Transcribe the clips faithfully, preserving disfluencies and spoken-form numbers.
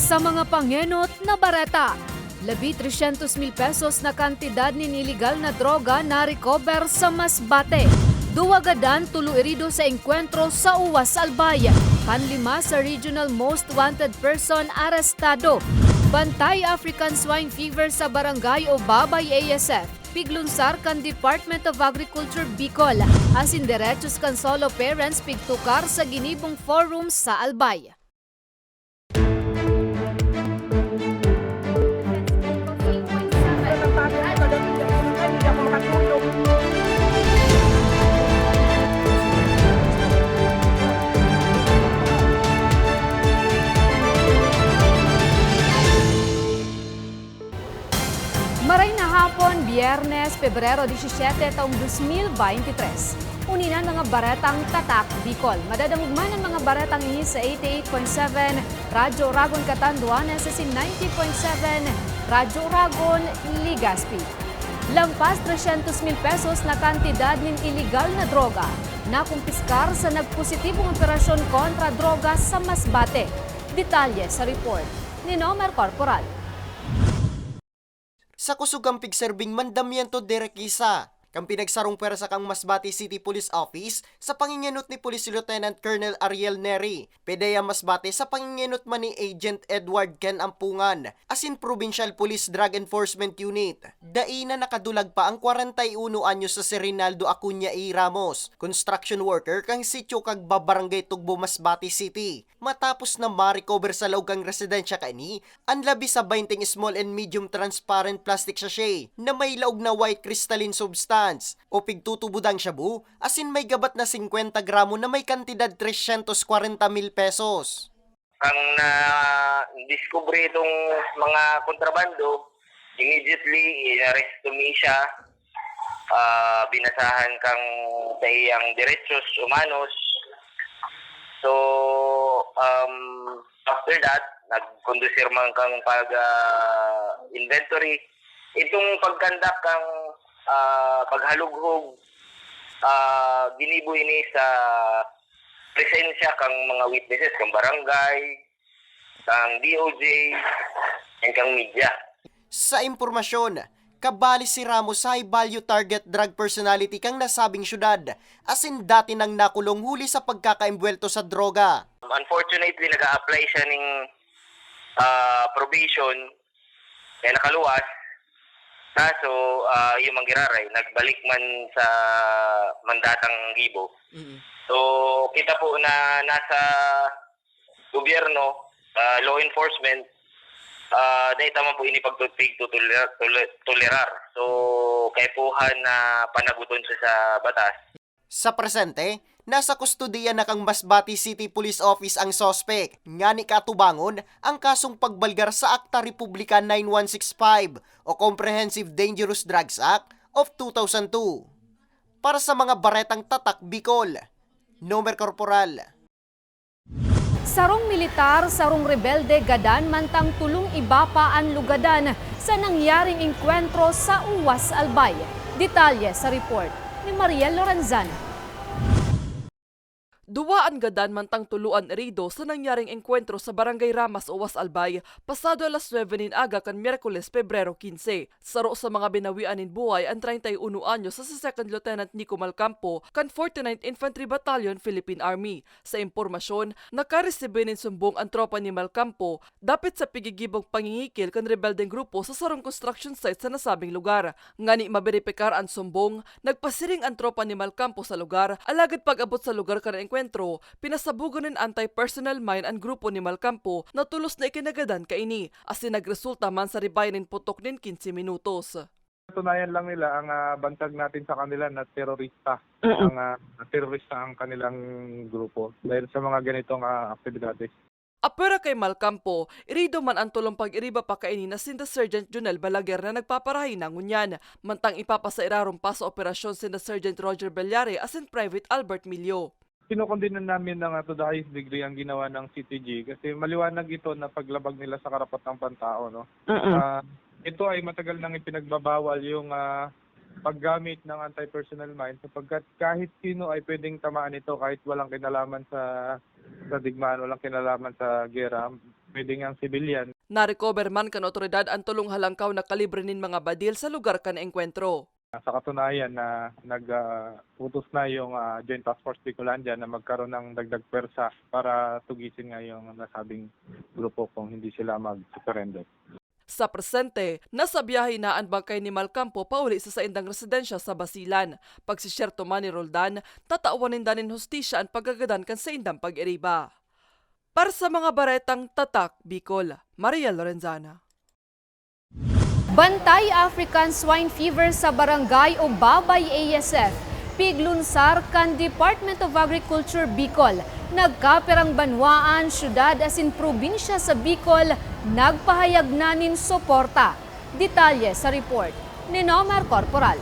Sa mga pangenot na bareta, labi tresyentos mil pesos na kantidad nin iligal na droga na-recover sa Masbate. Duwa gadan, tulo erido sa engkwentro sa Uwas Albay. Panlima sa Regional Most Wanted Person arestado. Bantay African Swine Fever sa Barangay Obabay A S F. Piglunsar kan Department of Agriculture Bicol, asin derechos kan solo parents pigtukar sa ginibong forum sa Albay. Maray na hapon, Biyernes, Pebrero disisiete, taong dos mil baynte tres. Uni na an mga baretang Tatak Bicol. Madadangog man an mga baretang ini sa eighty-eight point seven Radyo Oragon, Catanduanes, asin ninety point seven Radyo Oragon, Legazpi. Lampas tresyentos mil pesos na kantidad nin iligal na droga na kumpiskar sa nagpositibong operasyon kontra droga sa Masbate. Detalye sa report ni Nomer Corporal. Sa kusog kan pigserbing mandamiento de requisa kan pinagsarong pwersa kan Masbate City Police Office sa pangingenot ni Police Lieutenant Colonel Ariel Neri, P D E A Masbate sa pangingenot man ni Agent Edward Ken Ampungan, asin Provincial Police Drug Enforcement Unit. Dai na nakadulag pa an kwarenta y uno anyos na si Reynaldo Acuña A. Ramos, construction worker kan sitio Cagba, Barangay Tugbo, Masbate City. Matapos na ma-recover sa laog kan residensya kaini an labi sa baynte small and medium transparent plastic sachet na may laog na white crystalline substance o pigtutubod an shabu, asin may gabat na singkwenta gramo na may kantidad tresyentos kwarenta mil pesos. Kan nadiskubre itong mga kontrabando, immediately inaresto mi siya, ah, binasahan kan saiyang derechos humanos. So, um, after that, nagkondusir man kan pag, ah, inventory. Itong pag-conduct kan, ah, paghalughog, ah, ginibo ini sa presensya kan mga witnesses, kan barangay, kan D O J, and kan media. Sa impormasyon, kabali si Ramos sa high value target drug personality kan nasabing syudad, asin dati nang nakulong huli sa pagkakaembwelto sa droga. Unfortunately, nag-a-apply siya ning, ah, probation, kaya nakaluwas. Kaso, ah, yung manggiraray, nagbalik man sa mandatang gibo. Mm. So, kita po na nasa gobyerno, ah, law enforcement, ah, dai ta man po ini pagtutpig, tutule-, tule-, tolerar. So, kaipuhan na panaguton siya sa batas. Sa presente, nasa kustodiya na kan Masbate City Police Office ang suspek, ngani kaatubangon ang kasong pagbalgar sa Akta Republika nine one six five o Comprehensive Dangerous Drugs Act of two thousand two. Para sa mga baretang Tatak Bicol, Nomer Corporal. Sarong militar, sarong rebelde, gadan mantang tolong iba pa an lugadan sa nangyaring engkwentro sa Uwas Albay. Detalye sa report ni Mariel Lorenzana. Duwa an gadan mantang tolo an erido sa nangyaring engkwentro sa Barangay Ramas, Uwas Albay, pasado alas nuebe nin aga kan Miyerkules, Pebrero quince. Saro sa mga binawian nin buhay an treinta y uno anyos na si Second Lieutenant Nico Malcampo kan forty-ninth Infantry Battalion, Philippine Army. Sa impormasyon, nakaresibi nin sumbong an tropa ni Malcampo dapit sa pigigibong pangingikil kan rebeldeng grupo sa sarong construction site sa nasabing lugar. Ngani maberipikar an sumbong, nagpasiring an tropa ni Malcampo sa lugar, alagad pag-abot sa lugar kan engkwentro, pinasabogan nin anti-personnel mine an grupo ni Malcampo na tolos na ikinagadan kaini, asin nagresulta man sa ribaya nin putok nin quince minutos. Patunayan lang nila ang, ah, bantag natin sa kanila na terorista Mm. ang, ah, terorista ang kanilang grupo dahil sa mga ganitong, ah, aktibidades. Apwera kay Malcampo, irido man an tolong pag-iriba pa kaini na sinda Sergeant Jonel Balaguer na nagpaparahay na ngunyan, mantang ipapasairarom pa sa operasyon sinda Sergeant Roger Bellare asin Private Albert Milio. Kinokondenan namin ng, ah, to the highest degree ang ginawa ng C T G kasi maliwanag ito na paglabag nila sa karapatang pantao, no? Mm. Ah, ito ay matagal nang ipinagbabawal yung, ah, paggamit ng anti-personnel mine sapagkat kahit sino ay pwedeng tamaan nito kahit walang kinalaman sa, sa digmaan, walang kinalaman sa giyera. Pwede ngang sibilyan. Na-recover man kan awtoridad an tolong halangkaw na kalibre nin mga badil sa lugar kan engkwentro. Sa katunayan na nag, ah, utos na yung, ah, Joint Task Force Bicolandia na magkaroon ng dagdag pwersa para tugisin nga yung nasabing grupo kung hindi sila mag-surrender. Sa presente, nasa biyahe na an bangkay ni Malcampo pauli sa saindang residensya sa Basilan. Pagsisyerto man ni Roldan, tatawan ninda nin hustisya an paggagadan kan saindang pag-iriba. Para sa mga baretang Tatak Bicol, Maria Lorenzana. Bantay African Swine Fever sa Barangay Ubabay A S F, piglunsar kan Department of Agriculture Bicol. Nagkapirang banwaan, syudad asin probinsya sa Bicol nagpahayag na nin suporta. Detalye sa report ni Nomer Corporal.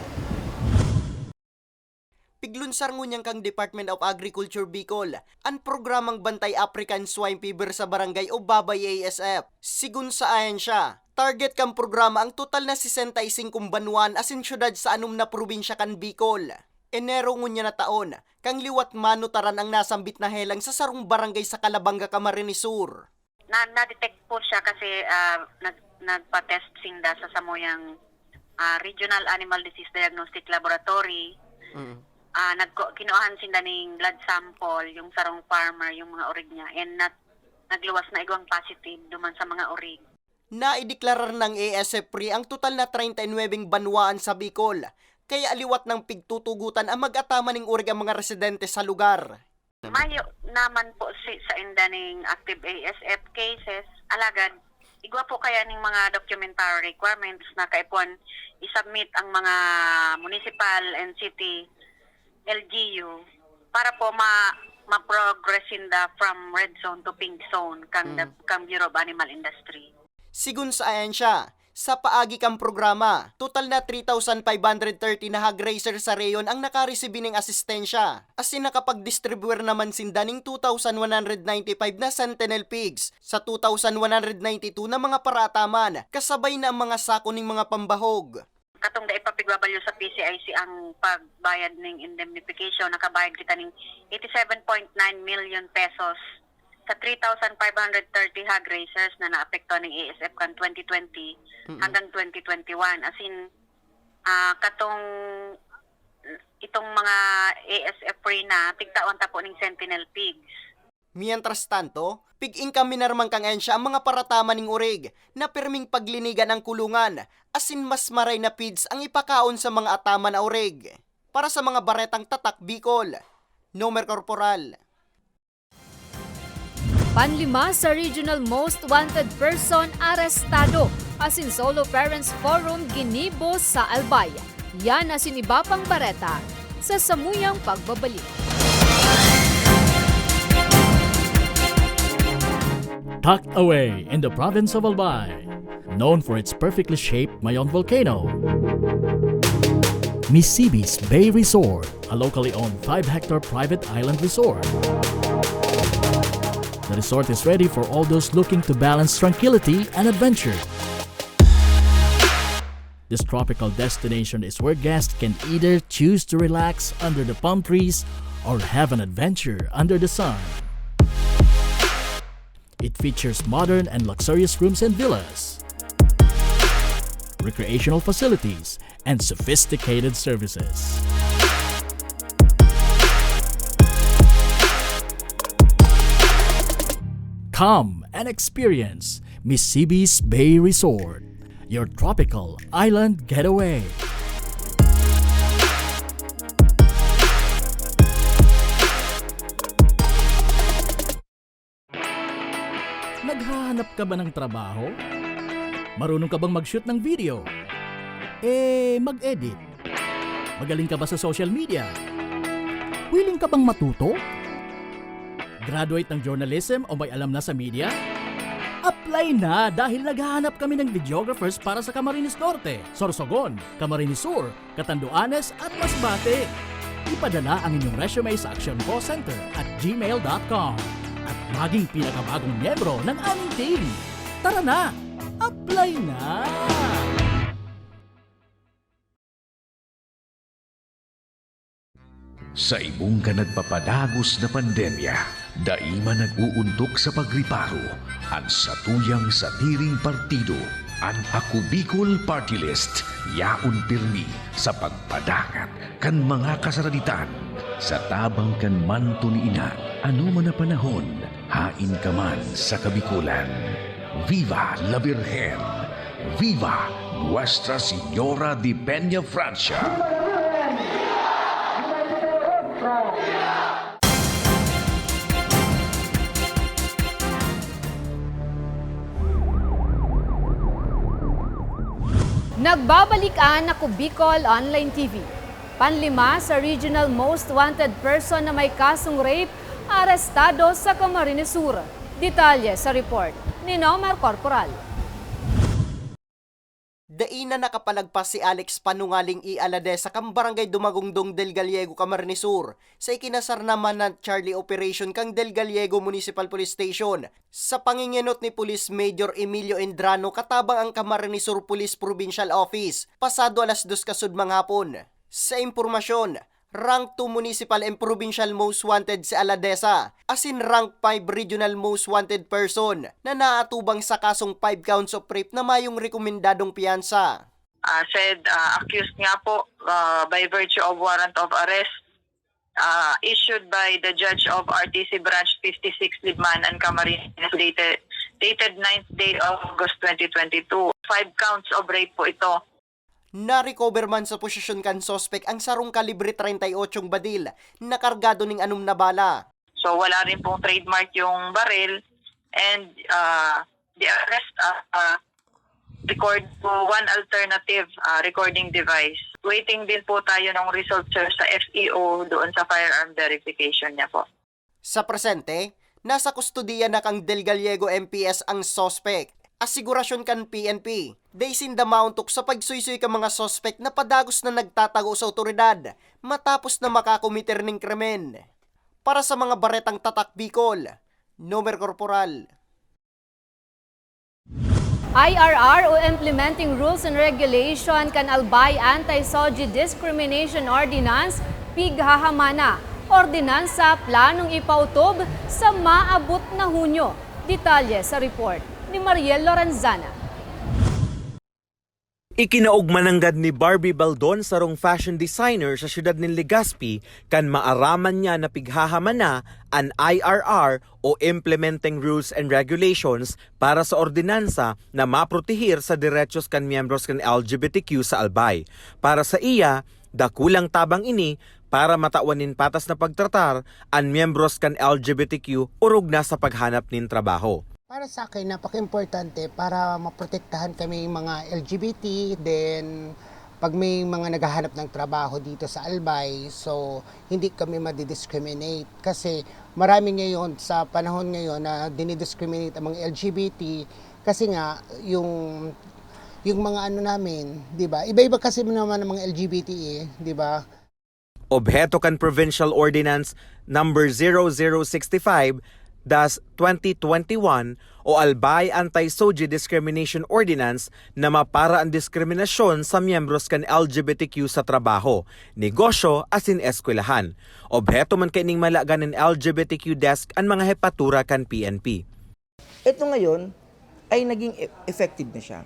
Piglunsar ngunyan kan Department of Agriculture Bicol an programang Bantay African Swine Fever sa Barangay Ubabay A S F. Sigon sa ahensya, target kan programa ang total na sesenta y singko banwaan asin syudad sa anom na probinsya kan Bicol. Enero ngunyan na taon, kan liwat manutaran ang nasambit na helang sa sarong barangay sa Calabanga, Camarines Sur. Na, na-detect po siya kasi, ah, nag-, nagpa-test sinda sa samuyang, ah, Regional Animal Disease Diagnostic Laboratory. Mm. Ah, nagku-, kinuhaan sinda ning blood sample, yung sarong farmer, yung mga orig niya, and nat-, nagluwas na igwang positive duman sa mga orig. Naideklarar ng A S F free ang total na treinta y nuebeng banwaan sa Bicol, kaya liwat nang pigtutugotan ang mag-ataman ning orig ang mga residente sa lugar. Mayo naman po si, sa inda ning active A S F cases, alagad igwa po kaya ning mga documentary requirements na kaipuhan i-submit ang mga municipal and city L G U para po ma-, ma-progress inda from red zone to pink zone kang, mm, kang Bureau of Animal Industry. Sigon sa ahensya, sa paagi kan programa, total na three thousand five hundred thirty na hog raiser sa rehiyon ang nakaresibi nin asistensya, asin nakapagdistribuir naman sinda nin two thousand one hundred ninety-five na sentinel pigs sa two thousand one hundred ninety-two na mga paraataman, kasabay na ang mga sako nin mga pambahog. Katong dai pa pigbabalyo sa P C I C ang pagbayad ning indemnification, nakabayad kita ning eighty-seven point nine million pesos sa three thousand five hundred thirty hog raisers na naapektuhan ning A S F kan twenty twenty, mm-mm, hanggang twenty twenty-one. As in, ah, katong, itong mga A S F free na, tigtawan ta po ning sentinel pigs. Mientras tanto, pig-inkaminar man kan ahensya ang mga parataman ning orig na pirming paglinigan ang kulungan asin mas maray na feeds ang ipakaon sa mga ataman na orig. Para sa mga baretang Tatak Bicol, Nomer Corporal. Panlima sa Regional Most Wanted Person arestado, asin Solo Parents Forum ginibo sa Albay. Yan asin iba pang bareta sa samuyang pagbabalik. Tucked away in the province of Albay, known for its perfectly shaped Mayon volcano, Misibis Bay Resort, a locally owned five-hectare private island resort. The resort is ready for all those looking to balance tranquility and adventure. This tropical destination is where guests can either choose to relax under the palm trees or have an adventure under the sun. It features modern and luxurious rooms and villas, recreational facilities, and sophisticated services. Come and experience Misibis Bay Resort, your tropical island getaway. Naghahanap ka ba ng trabaho? Marunong ka bang mag-shoot ng video? Eh, mag-edit? Magaling ka ba sa social media? Willing ka bang matuto? Graduate ng journalism o may alam na sa media? Apply na, dahil naghahanap kami ng videographers para sa Camarines Norte, Sorsogon, Camarines Sur, Catanduanes at Masbate. Ipadala ang inyong resume sa actioncallcenter at gmail dot com at maging pinakabagong miyembro ng aming team. Tara na! Apply na! Sa ibong kan nagpapadagos na pandemya, Dai man nag-uuntok sa pagriparo an satuyang sadiring partido. An Ako Bicol Party List yaon pirmi sa pagpadangat kan mga kasaraditan. Sa tabang kan manto ni Ina, anoman na panahon, haen ka man sa Kabikolan. Viva la Virgen! Viva Nuestra Señora de Peña Francia! Nagbabalik an Ako Bicol Online T V. Panlima sa regional most wanted person na may kasong rape, arestado sa Camarines Sur. Detalye sa report ni Nomer Corporal. Dai na nakapalagpas si Alex Panungaling i Aladesa kan Barangay Dumagongdong del Gallego, Camarines Sur, sa ikinasar naman na Charlie Operation kan Del Gallego Municipal Police Station sa pangingenot ni Police Major Emilio Indrano katabang ang Camarines Sur Police Provincial Office, pasado alas dos kasudmang hapon. Sa impormasyon, rank two municipal and provincial most wanted si Aladesa, asin rank five regional most wanted person na naatubang sa kasong five counts of rape na mayong rekomendadong piyansa. Ah, said, ah, accused nga po, ah, by virtue of warrant of arrest, ah, issued by the judge of R T C Branch fifty-six Libmanan, Camarines, dated, dated ninth day of August twenty twenty-two. Five counts of rape po ito. Na-recover man sa posesyon kan suspek ang sarong kalibre treinta y ochong badil na kargado ning anom na bala. So wala rin pong trademark yung baril and uh, the arrest uh, uh, record po one alternative uh, recording device. Waiting din po tayo ng result, sir, sa F E O doon sa firearm verification niya po. Sa presente, nasa kustodiya na kan Del Gallego M P S ang suspek. Asigurasyon kan P N P, dai sinda maontok sa pagsuysoy kan mga suspek na padagos na nagtatago sa awtoridad matapos na makakometer nin krimen. Para sa mga baretang Tatak Bicol, Nomer Corporal. I R R o Implementing Rules and Regulation kan Albay Anti-SOGI Discrimination Ordinance, pighahaman na. Ordinansa planong ipautob sa maabot na Hunyo. Detalye sa report ni Mariel Lorenzana. Ikinaog mananggad ni Barbie Baldon, sarong fashion designer sa siyudad nin Legazpi, kan maaraman niya na pighahaman na an I R R o Implementing Rules and Regulations para sa ordinansa na maprotehir sa derechos kan miyembros kan L G B T Q sa Albay. Para sa iya, dakulang tabang ini para matawan nin patas na pagtratar an miyembros kan L G B T Q orog na sa paghanap nin trabaho. Para sa akin, napaka-importante para maprotektahan kami mga L G B T, then pag may mga naghahanap ng trabaho dito sa Albay, so hindi kami madidiscriminate. Kasi marami ngayon, sa panahon ngayon na dinidiscriminate ang mga L G B T, kasi nga yung yung mga ano namin, 'di ba? Iba-iba kasi naman ang mga L G B T eh, 'di ba? Obheto kan Provincial Ordinance Number zero zero sixty-five dash twenty twenty-one o Albay Anti-SOGI Discrimination Ordinance na mapara an diskriminasyon sa miyembros kan L G B T Q sa trabaho, negosyo asin eskwelahan. Obheto man kaining malagan nin L G B T Q Desk an mga hepatura kan P N P. Ito ngayon ay naging e-, effective na siya.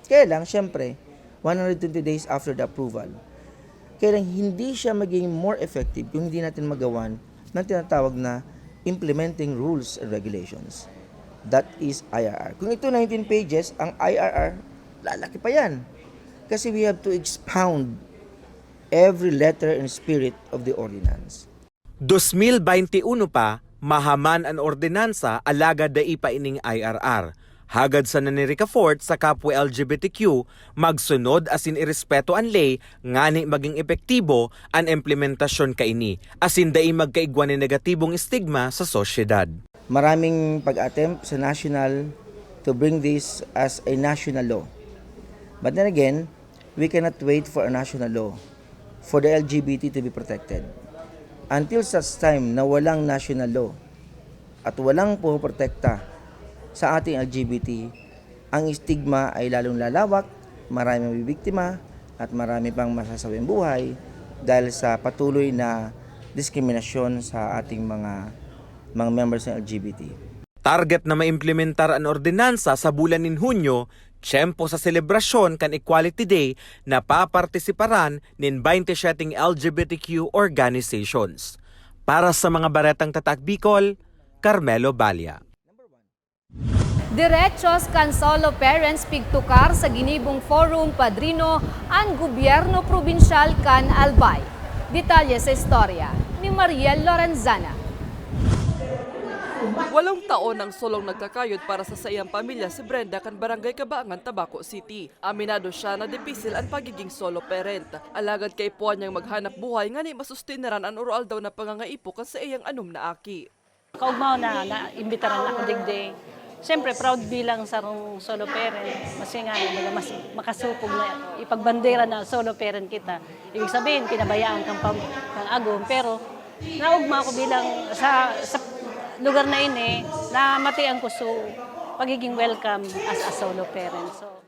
Kaya lang, siyempre, one hundred twenty days after the approval, kaya lang hindi siya magiging more effective kung hindi natin magawan ng tinatawag na implementing rules and regulations. That is I R R. Kung ito nineteen pages, ang I R R, lalaki pa yan. Kasi we have to expound every letter and spirit of the ordinance. Dos mil baynte uno pa, mahaman an ordinansa alagad dai pa ining I R R. Hagad sana ni Ricafort sa kapwa L G B T Q, magsunod asin irespeto an ley ngani magin epektibo an implementasyon kaini asin dai magkaigwa nin negatibong estigma sa sosyedad. Maraming pag-attempt sa national to bring this as a national law. But then again, we cannot wait for a national law for the L G B T to be protected. Until such time na walang national law at walang pumoprotekta sa ating L G B T, ang stigma ay lalong lalawak, marami mabibiktima, at marami pang masasawing buhay dahil sa patuloy na diskriminasyon sa ating mga mga members ng L G B T. Target na maimplementar an ordinansa sa bulan nin Hunyo, tiyempo sa selebrasyon kan Equality Day na papartisiparan nin baynte siyeteng L G B T Q organizations. Para sa mga baretang Tatak Bicol, Carmelo Balia. Derechos kan solo parents pigtukar sa ginibong forum padrino an gobyerno probinsyal kan Albay. Detalye sa istorya ni Mariel Lorenzana. Walong taon nang solong nagkakayod para sa saiyang pamilya si Brenda kan Barangay Kabaangan, Tabaco City. Aminado siya na dipisil an pagiging solo parent. Alagad kaipuhan niyang maghanap buhay ngani masustenaran an aroaldaw na pangangaipo kan saiyang anom na aki. Kaugmaw na naimbitaran ako digdi. Siyempre, proud bilang sarong solo parent. Mas nga, kumbaga, mas makasupog na ipagbandera na solo parent kita. Ibig sabihin, pinabayaan kang, pam- kang agom. Pero, naugma ako bilang sa, sa lugar na ini, namatian ko so pagiging welcome as a solo parent. So,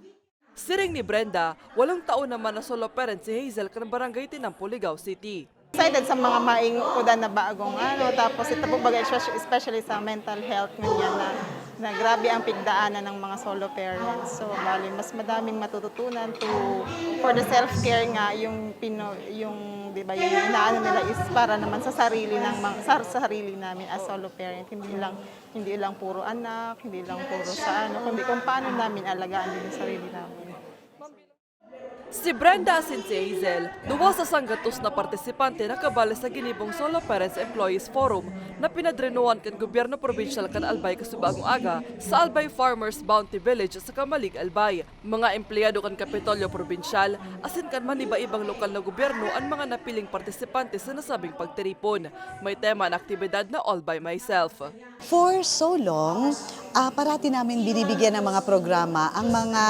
Siring ni Brenda, walong taon naman na solo parent si Hazel kan Barangay Tinampo, Ligao City. Excited sa mga maingkodan na bagong ano, tapos ito po bagay, especially sa mental health ngunyan na, na grabe ang pigdaanan ng mga solo parents. So, bali, mas madaming matututunan to, for the self-care nga, yung, pino, yung, di ba, yung inaano nila is para naman sa sarili ng mga, sa sarili namin as solo parent, hindi lang, hindi lang puro anak, hindi lang puro sa ano, kundi kung paano namin alagaan din yung sarili namin. Si Brenda asin si Hazel, duwa sa sanggatos na partisipante na kabali sa ginibong Solo Parents Employees Forum na pinadrinohan kan gobyerno probinsyal kan Albay kasubagong aga sa Albay Farmers Bounty Village sa Camalig, Albay. Mga empleyado kan Kapitolyo Probinsyal asin kan maniba-ibang lokal na gobyerno an mga napiling partisipante sa nasabing pagtiripon. May tema an aktibidad na All by Myself. For so long, ah, parati namin binibigyan ng mga programa ang mga,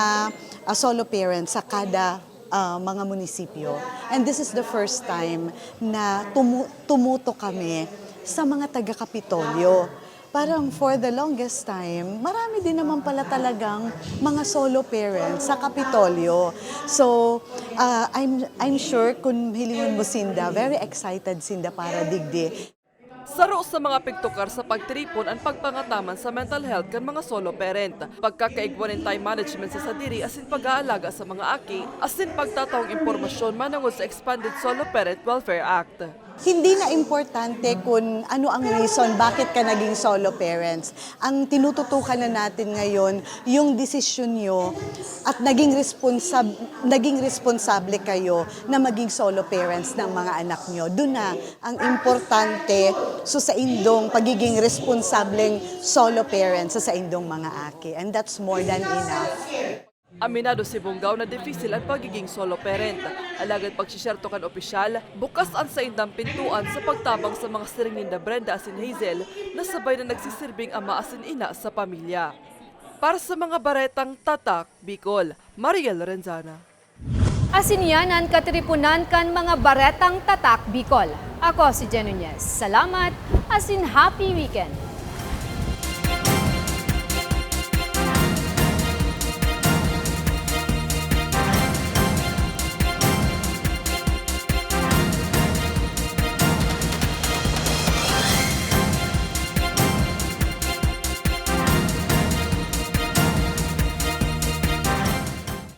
ah, solo parents sa kada, ah, mga munisipyo. And this is the first time na tumu- tumuto kami sa mga taga-Kapitolyo. Parang for the longest time, marami din naman pala talagang mga solo parents sa Kapitolyo. So, ah, I'm, I'm sure kung hilingon mo sinda, very excited sinda para digdi. Saro sa mga pigtukar sa pagtiripon an pagpangataman sa mental health kan mga solo parent, pagkakaigwa nin time management sa sadiri asin pag-aalaga sa mga aki, asin pagtatawong impormasyon manongod sa expanded Solo Parent Welfare Act. Hindi na importante kung ano ang reason bakit ka naging solo parents. Ang tinututukan na natin ngayon, yung desisyon nyo at naging, responsab- naging responsable kayo na maging solo parents ng mga anak nyo. Doon na ang importante so sa indong pagiging responsableng solo parents sa indong mga aki. And that's more than enough. Aminado si Bonggaw na dipisil an pagiging solo parent. Alagad pagsisyerto kan opisyal, bukas an saindang pintuan sa pagtabang sa mga siring ninda Brenda asin Hazel na sabay na nagsisirbing ama asin ina sa pamilya. Para sa mga baretang Tatak Bicol, Mariel Lorenzana. Asin yan an katiriponan kan mga baretang Tatak Bicol. Ako si Jen Nunez. Salamat asin happy weekend!